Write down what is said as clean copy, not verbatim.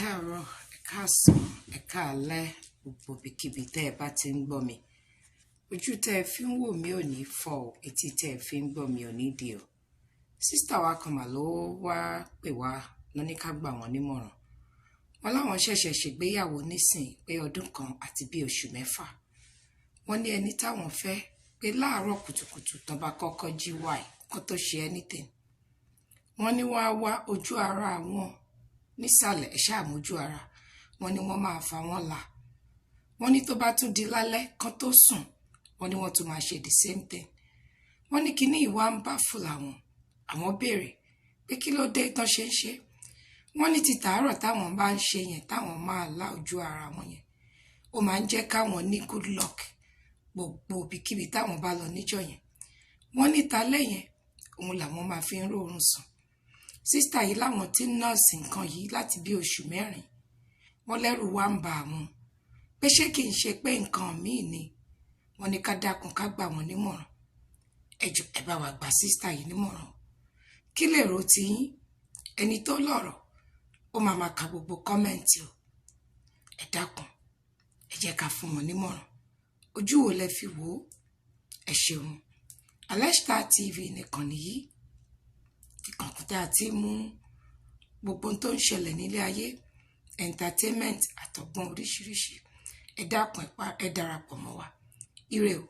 Káàárọ̀, ẹ káàsán, ẹ káalẹ́, gbogbo ibikíbi tẹ́ ẹ bá ti ń gbọ́ mi. Ojú tẹ́ ẹ fi ń wò mí ò ní fọ́ o, etí tẹ́ ẹ fi ń gbọ́ mi ò ní di o. Sister wa kan mà ló wá pè wá lọ ní ká gbà wọ́n nímọ̀ràn. Wọ́n láwọn ṣẹ̀ṣẹ̀ ṣègbéyàwó nísìn pé ọdún kan àti bí oṣù 6. Wọ́n ní ẹni táwọn fẹ́ pé láàárọ̀ kùtùkùtù tán bá kọ́kọ́ jí wáì kó tó ṣe anything. Wọ́n ní wọ́n á wá ojú ara àwọn nísàlẹ̀, ẹ̀ ṣáà mójú ara. Wọ́n ní wọ́n máa fa wọ́n là. Wọ́n ní tó bá tún di lálẹ́ kán tó sùn, wọ́n ní wọ́n tún máa ṣe the same thing. Wọ́n ní kíní ìwà ń bá fún làwọn. Àwọn béèrè pé kí ló dé tán ṣe ń ṣe. Wọ́n ní ti tàárọ̀ táwọn bá ń ṣe yẹn, táwọn máa lá ojú ara wọn yẹn, ó máa ń jẹ́ káwọn ní good luck gbogbo ibikíbi táwọn bá lọ níjọ́ yẹn. Wọ́n ní talẹ́ yẹn, òun làwọn máa fi ń rórun sùn. Sister yìí láwọn tí ń nurse nǹkan yìí láti bí oṣù 4. Wọ́n lẹ́rù wá ń bà àwọn pé ṣé kì í ṣe pé nǹkan míì ni. Wọ́n ní ká dákun, ká gbà wọ́n nímọ̀ràn. Ẹ jọ̀ọ́, ẹ bá wa gba sister yìí nímọ̀ràn. Kí lè ro tiyín? Ẹni tó lọ́rọ̀ ó máa ma ka gbogbo comment o. Ẹ dákun, ẹ jẹ́ ká fún wọn nímọ̀ràn. Ojú wo lẹ fi wò ó? Ẹ ṣeun. Aleshtar TV nìkan nìyí, ìkànnì tá a ti mú gbogbo ohun tó ń ṣẹlẹ̀ nílé ayé, entertainment àtọgbọ́n oríṣiríṣi. Ẹ dákun, ẹ darapọ̀ mọ́ wa. Ire o.